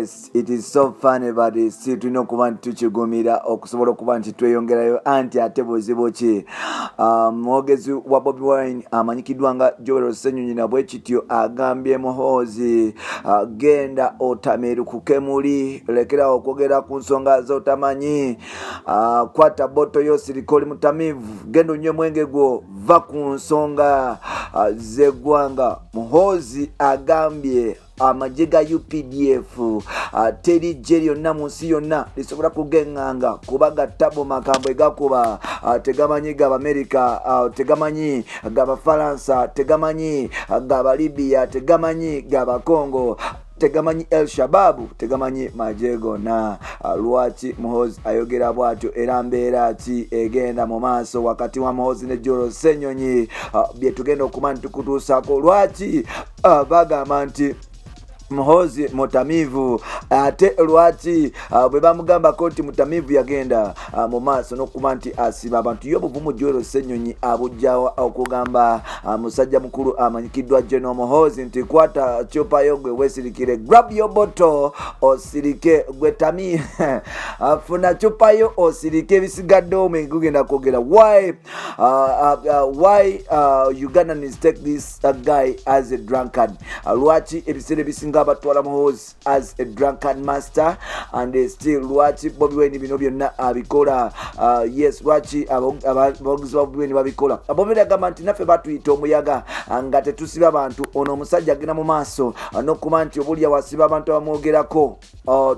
Yes, it is so funny, but still tulina okuba nti tukigumira okusobola okuba nti tweyongerayo. Anti ate buzibu ki? Mwogezi wa Bobi Wine amanyikiddwa nga Joel Ssenyonyi na bwe kityo agambye Muhoozi, genda otameerukuke muli, lekerawo okwogera ku nsonga z'otamanyi, kwata boto yo, sirika, oli mutamiivu, genda onywe mwenge gwo, va ku nsonga z'eggwanga. Muhoozi agambye amagye ga UPDF, teri ggye lyonna mu nsi yonna lisobola kugeŋŋanga kuba gattabo makambwe gakuba, tegamanyi g'Abamerika, tegamanyi g'Abafalansa, tegamanyi g'Abalibiya, tegamanyi g'Abakongo, tegamanyi El Shababu, tegamanyi magye gonna. Lwaki Muhoozi ayogera bw'atyo era mbeera ki egenda mu maaso wakati wa Muhoozi ne Joel Ssenyonyi? Bye tugenda okuba nti tukutuusaako. Lwaki bagamba nti Muhoozi mutamiivu, ate lwaki bwe bamugambako nti mutamiivu yagenda mu maaso n'okuba nti asiba abantu? Ye obuvumu Joel Ssenyonyi abujjawa okugamba musajja mukulu amanyikiddwa General Muhoozi nti kwata cupa yo gwe weesirikire, grab your bottle osirike, gwe tami funa cupa yo osirike, ebisigadde omwenge gugenda kwogera. Why Ugandans take this guy as a drunkard? Lwaki ebiseera ebisinga abatwala Muhoozi as a drunkard master? And still, lwaki Bobi Wine bino byonna abikola? Yes, lwaki abawagizi ba Bobi Wine babikola? Bobi Wine agamba nti naffe batuyita omuyaga nga tetusiba bantu. Ono omusajja agenda mu maaso n'okuba nti obulya wasiba abantu abamwogerako.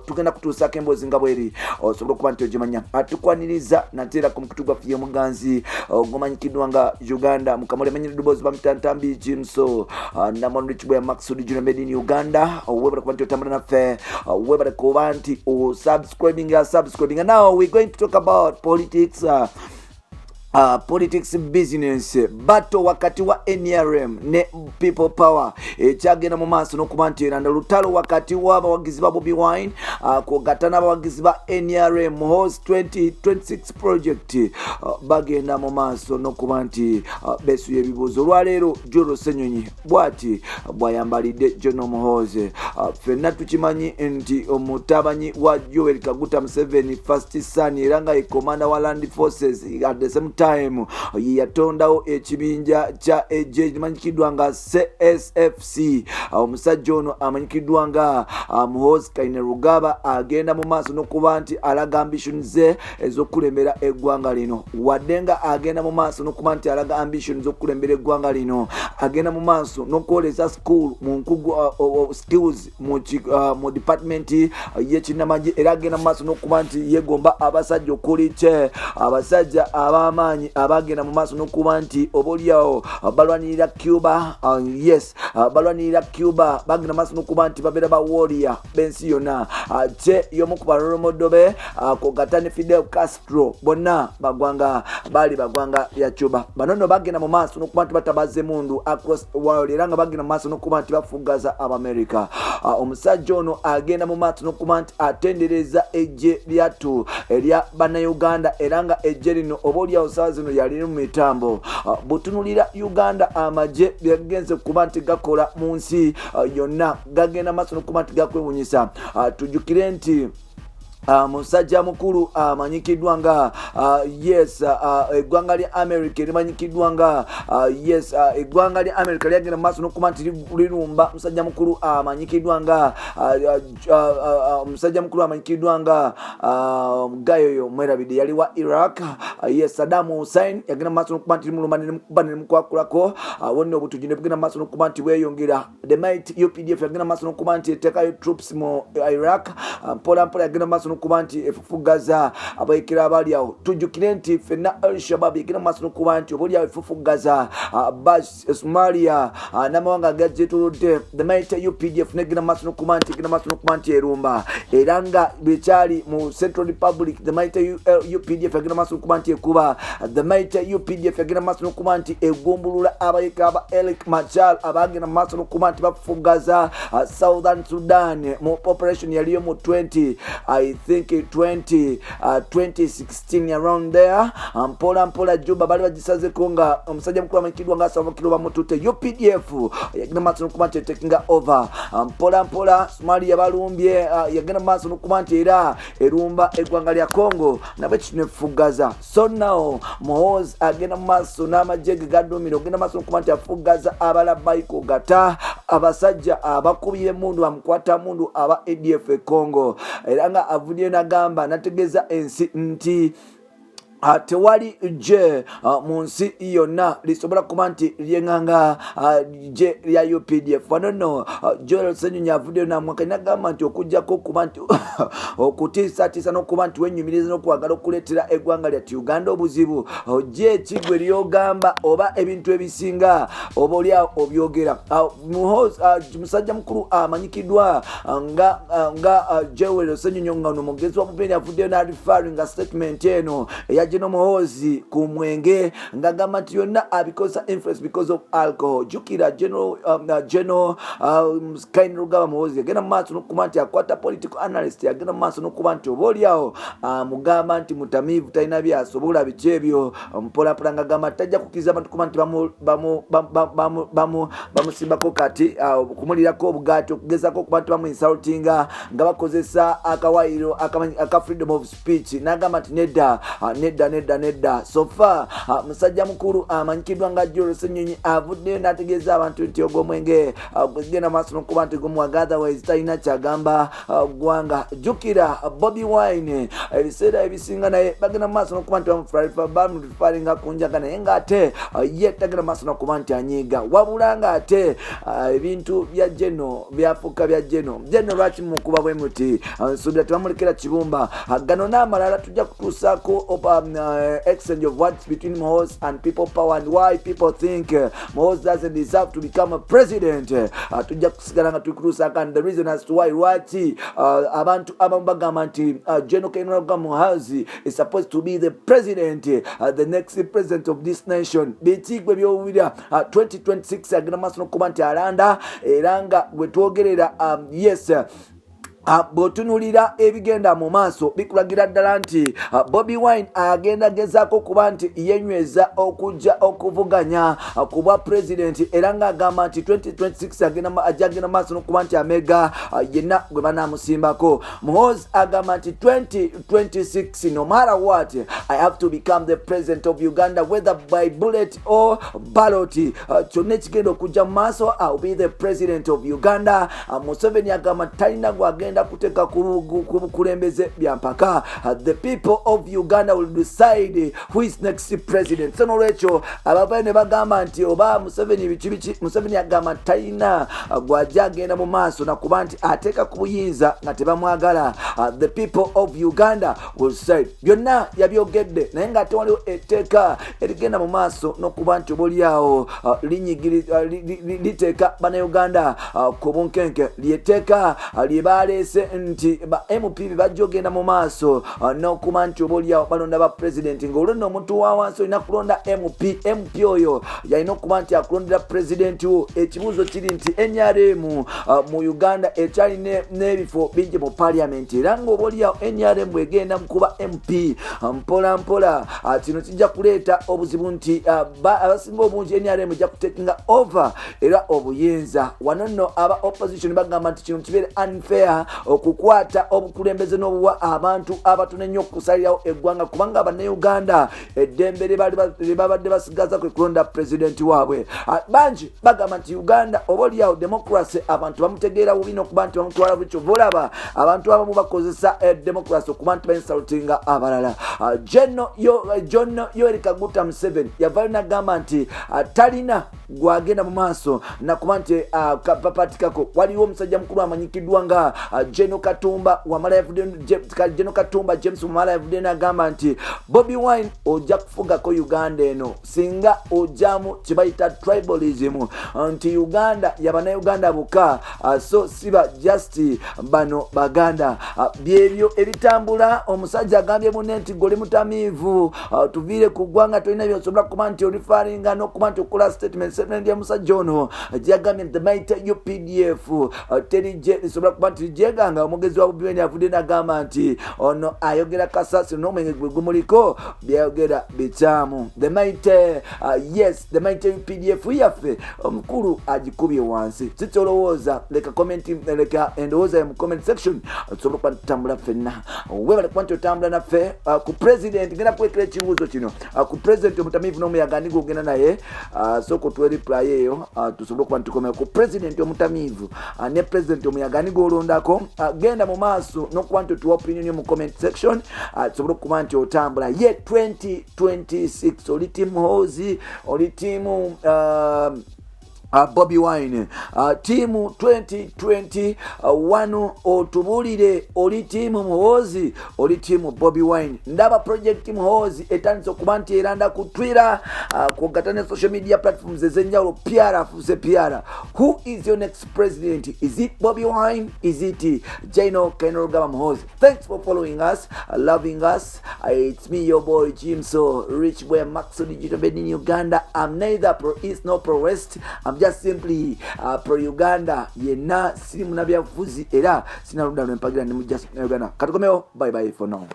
Tugenda kutuusaako emboozi nga bweri osobola okuba nti ogimanya. Atukwaniriza nateera ku mukutu gwaffe y'omuganzi ogumanyikiddwa nga Uganda mukamuli amanyira eddoboozi bamutantambi Jimso, namwandu Kibwa Maxud Junior, made in Uganda. Webale kuba nti otambula naffe, webale kuba nti osubscribing, subscribing. Now we're going to talk about politics, politics, business battle wakati wa NRM ne People Power ekyagenda mu maaso n'okuba nti eranda lutalo wakati w'abawagizi ba Bobi Wine kwogatta n'abawagizi ba NRM. Muhoozi 2026 project, bagenda mu maaso n'okuba nti beesuya ebibuuzo. Olwaleero Joel Ssenyonyi bw'ati bw'ayambalidde General Muhoozi. Ffenna tukimanyi nti omutabanyi wa Joel Kaguta Museveni, first son, era nga ye commander wa land forces, at the same time ye yatondawo ekibinja kya eggye limanyikiddwa nga CSFC. Omusajja ono amanyikiddwa nga Muhoozi Kainerugaba agenda mu maaso n'okuba nti alaga ambition ze ez'okukulembera eggwanga lino. Wadde nga agenda mu maaso n'okuba nti alaga ambition z'okukulembera eggwanga lino, agenda mu maaso n'okwolesa school mu nkugu, skills mu department y'ekinnamagye, era agenda mu maaso n'okuba nti yegomba abasajja okuli kye abasajja ab'amaanyi abagenda mu maaso n'okuba nti obaoliawo balwanirira Cuba. Yes, balwanirira Cuba, bagenda mu maaso n'okuba nti babeera ba warrior b'ensi yonna. Kye y'omu ku ba role model be, kwogatta ne Fidel Castro, bonna bagwanga baali bagwanga lya Cuba. Bano nno bagenda mu maaso n'okuba nti batabaza emundu across the world, era nga bagenda mu maaso n'okuba nti bafugaza Abamerica. Omusajja ono agenda mu maaso n'okuba nti atendereza eggye lyattu erya Bannayuganda, era nga eggye lino oba oliawo saawa zino yaliri mu mitambo. Butunulira Uganda, amagye byagenze kuba nti gakola mu nsi yonna gagenda maaso n'okuba nti gakwewunyisa. Tujjukire nti musajja mukulu amanyikiddwa nga yes, eggwanga lya America erimanyikiddwa nga yes, eggwanga lya America lyagenda mu maaso n'okuba nti lirumba musajja mukulu amanyikiddwa nga musajja mukulu amanyikiddwa nga gayoyo mwerabidde, yali wa Iraq. Yes, Saddam Hussein yagenda mu maaso n'okuba nti limulumba nemukuba nemukwakulako. Wonna obutujju ne bugenda mu maaso n'okuba nti bweyongera. The mighty UPDF yagenda mu maaso n'okuba nti eteekayo troops mu Iraq. Mpola mpola yagenda mu maaso n'okuba nti efufugaza abayekera abali awo. Tujjukire nti ffenna Al Shabab egenda mu maaso n'okuba nti oba oliawo efufugaza Somalia n'amawanga agagyetolodde. The mighty UPDF negenda mu maaso n'okuba nti egenda mu maaso n'okuba nti erumba, era nga bwekyali mu Central Republic, the mighty UPDF yagenda mu maaso n'okuba nti ekuba the mighty UPDF yagenda maaso n'okuba nti egumbulula abayika aba Riek Machar abagenda mu maaso n'okuba nti bafugaza Southern Sudan mu operation yaliyo mu 20, I think 20 2016, around there. Mpola mpola Juba bali bagisazeko nga omusajja mukulu amanyikiddwa nga Salva Kiir bamututte. UPDF yagenda maaso n'okuba nti etakinga over mpola mpola. Somalia balumbye, yagenda maaso n'okuba nti era erumba eggwanga lya Congo nabwe kitunefugaza. So now Muhoozi agenda mu maaso n'amagye ge gaduumira ogenda maaso n'okuba nti afugaza abalabayiko gata abasajja abakubye emundu, bamukwata mundu aba ADF e Congo, era nga avuddeyo nagamba nategeeza ensi nti tewali gye mu nsi yonna lisobola kuba nti lyeŋŋanga gye lya UPDF. Wano nno Joel Ssenyonyi avuddeyo namwaka nagamba nti okugjako okuba nti okutiisatiisa n'okuba nti wenyumiriza n'okwagala okuleetera eggwanga lyattu Uganda obuzibu, gye ekigwe lyogamba oba ebintu ebisinga oba oli obyogera. Musajja mukulu amanyikiddwa nga Joel Ssenyonyi, nga ono mugezi wa Bubeni, avuddeyo n'areferringa statement eno eya General Muhoozi ku mwenge, ng'agamba nti yonna abikosa influence because of alcohol. Jjukira General Kainerugaba Muhoozi agenda mu maaso n'okuba nti akwata political analyst, agenda mu maaso n'okuba nti oba oliawo amugamba nti mutamiivu, talina byasobola, biki ebyo mpolampola, ng'agamba tajja kukkiriza abantu kuba nti bamusimbako kati okumulirako obugaati, okugezako okuba nti bamuinsultinga nga bakozesa akawaayiro aka freedom of speech. N'agamba nti nedda, nedda, nedda, nedda. So far musajja mukulu amanyikiddwa nga Joel Ssenyonyi avuddeyo n'ategeeza abantu nti ogwo omwenge genda maaso n'okuba nti gumuwaga, otherwise talina kyagamba ggwanga. Jjukira Bobi Wine ebiseera ebisinga naye bagenda maaso n'okuba nti bamureferringa ku njaga, naye ng'ate ye tagenda maaso n'okuba nti anyiiga, wabula ng'ate ebintu bya General byafuuka bya General. General lwaki mukuba bwe muti? Nsuubira tebamulekera kibumba. Gano n'amalala tujja kutuusaako exchange of words between Muhoozi and People Power and why people think Muhoozi doesn't deserve to become a president. Tujja kusigala nga tulikutuusaako and the reason as to why, lwaki abantu abamu bagamba nti General Kainerugaba Muhoozi is supposed to be the president, the next president of this nation. Biki gwe byowulira? 2026 agenda maaso n'okuba nti alanda, era nga gwe twogerera, yes, bw'otunuulira ebigenda mu maaso bikulagira ddala nti Bobi Wine agenda gezaako okuba nti yenyweza okujja okuvuganya ku bwa pulezidenti, era ng'agamba nti 2026 ajja agenda maaso n'okuba nti amega yenna gwe banaamusimbako. Muhoozi agamba nti 2026, no matter what, I have to become the president of Uganda, whether by bullet or ballot. Kyonna ekigenda okujja mu maaso, I will be the president of Uganda. Museveni agamba talina gwagenda kuteeka ku bukulembeze byampaka. The people of Uganda will decide who is next president. So nolwekyo abavayo ne bagamba nti oba Museveni biki biki, Museveni agamba nti talina gwajja agenda mu maaso nakuba nti ateeka ku buyinza nga tebamwagala. The people of Uganda will decide. Byonna yabyogedde, naye ng'ate waliwo etteeka erigenda mu maaso n'okuba nti obaoliawo liteeka bannayuganda ku bunkenke, lyetteeka lye baleese nti ba MP be bajja ogenda mu maaso n'okuba nti obaoliawo balonda ba pulezidenti, ng'olwo nno omuntu wa wansi olina kulonda MP. MP oyo yalina okuba nti akulondera pulezidenti wo. Ekibuuzo kiri nti NRM mu Uganda ekyali n'ebifo bingi mu paliamenti, era ng'oba oliawo NRM bwegenda mu kuba MP mpola mpola, kino kijja kuleeta obuzibu nti abasinga obungi NRM ejja kutakinga over era obuyinza. Wano nno aba opposition bagamba nti kino kibeere unfair okukwata obukulembeze n'obuwa abantu abatono ennyo okusalirawo eggwanga, kubanga bannayuganda eddembe lye babadde basigaza kwe kulonda pulezidenti waabwe. Bangi bagamba nti Uganda oba oliawo democracy abantu bamutegeera bubi n'okuba nti bamutwala bubi. Kyova olaba abantu abamu bakozesa democracy okuba nti bainsultinga abalala. John Yoweri Kaguta Museveni yavayo nagamba nti talina gwagenda mu maaso nakuba nti papatikako. Waliwo omusajja mukulu amanyikiddwa nga General Katumba Wamala yavudde, General Katumba James Wamala yavudde n'agamba nti Bobi Wine ojja kufugako Uganda eno singa ojjamu kyebayita tribalism, nti Uganda yabannayuganda bokka, so siba just bano Baganda. Byebyo ebitambula. Omusajja agambye munne nti goli mutamiivu, tuviire ku ggwanga, tolina byosobola kuba nti orifaringa n'okuba nti okola statement. Statement ya musajja ono gyagambye nti the UPDF teri gye lisobola kuba nti lyeganga. Omugezi wa Bobi Wine avudde n'agamba nti ono ayogera kasasiro n'omwenge gwe gumuliko, byayogera bikyamu. The mighty, yes, the mighty UPDF yaffe omukulu agikubye wansi. Kikyolowooza, leka comment, leka endowooza yo mu comment section, tusobole okuba tutambula ffenna. Webale kuba nti otambula naffe. Ku president ngenda kulekera ekibuuzo kino, ku president omutamiivu n'omuyaga, ndi gwogenda naye? Sooka otuwe reply eyo, tusobole okuba nitukomera ku president omutamiivu ne president omuyaga, ani gwolondako? Genda mu maaso n'okuba nti otuwa opinion mu comment section, tusobole okuba nti otambula. Ye 2026 oli team Muhoozi, oli team Bobi Wine? Team 2021 otubulire, oli team Muhoozi, oli team Bobi Wine? Ndaba Project Muhoozi etandise okuba nti eranda ku Twitter, kwogata ne social media platforms ez'enjawulo. PR afuse PR. Who is your next president? Is it Bobi Wine? Is it General Kainerugaba Muhoozi? Thanks for following us, loving us. It's me, your boy Jim, so rich boy Maxo Digital Bed in Uganda. I'm neither pro east nor pro west. I'm just simply pro Uganda. Yenna siri munabyabufuzi era sina ludda lwempagira, ndi mu just Uganda. Katukomewo, bye bye for now.